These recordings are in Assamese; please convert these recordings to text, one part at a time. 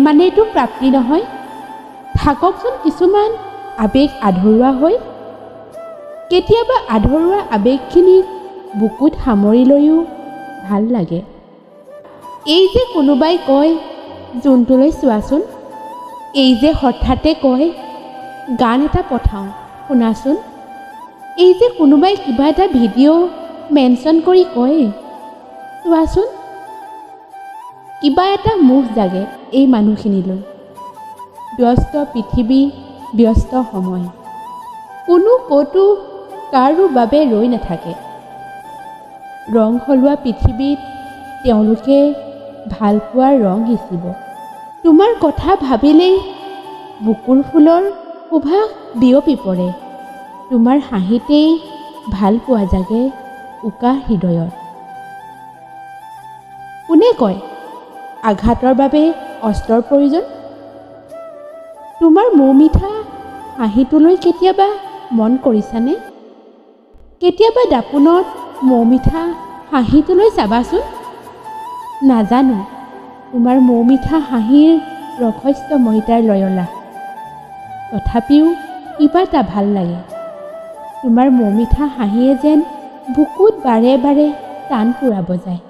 মানেইতো প্ৰাপ্তি নহয়। থাককচোন কিছুমান আৱেগ আধৰুৱা হৈ। কেতিয়াবা আধৰুৱা আৱেগখিনিক বুকুত সামৰি লৈও ভাল লাগে। এই যে কোনোবাই কয় জোনটোলৈ চোৱাচোন, এই যে হঠাতে কয় গান এটা পঠাওঁ শুনাচোন, এই যে কোনোবাই কিবা এটা ভিডিঅ' মেনশ্যন কৰি কয় চোৱাচোন, কিবা এটা মোহ জাগে এই মানুহখিনিলৈ। ব্যস্ত পৃথিৱী, ব্যস্ত সময়, কোনো ক'তো কাৰো বাবে ৰৈ নাথাকে। ৰং সলোৱা পৃথিৱীত তেওঁলোকে ভালপোৱাৰ ৰং সিঁচিব। তোমাৰ কথা ভাবিলেই বুকুৰ ফুলৰ সুবাস বিয়পি পৰে। তোমাৰ হাঁহিতেই ভালপোৱা জাগে উকা হৃদয়ত। কোনে কয় আঘাতৰ বাবে অস্ত্ৰৰ প্ৰয়োজন? তোমাৰ মৌমিঠা হাঁহিটোলৈ কেতিয়াবা মন কৰিছানে? কেতিয়াবা দাপোনত মৌমিঠা হাঁহিটোলৈ চাবাচোন। নাজানো তোমাৰ মৌমিঠা হাঁহিৰ ৰহস্যময়িতাৰ লয়লা, তথাপিও কিবা এটা ভাল লাগে। তোমাৰ মৌমিঠা হাঁহিয়ে যেন বুকুত বাৰে বাৰে টানপুৰা বজায়,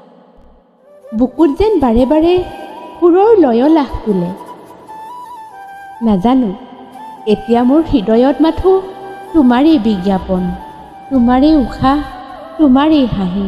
বুকুত যেন বাৰে বাৰে সুৰৰ লয়লাস তোলে। নাজানো এতিয়া মোৰ হৃদয়ত মাথো তোমাৰেই বিজ্ঞাপন, তোমাৰেই উশাহ, তোমাৰেই হাঁহি।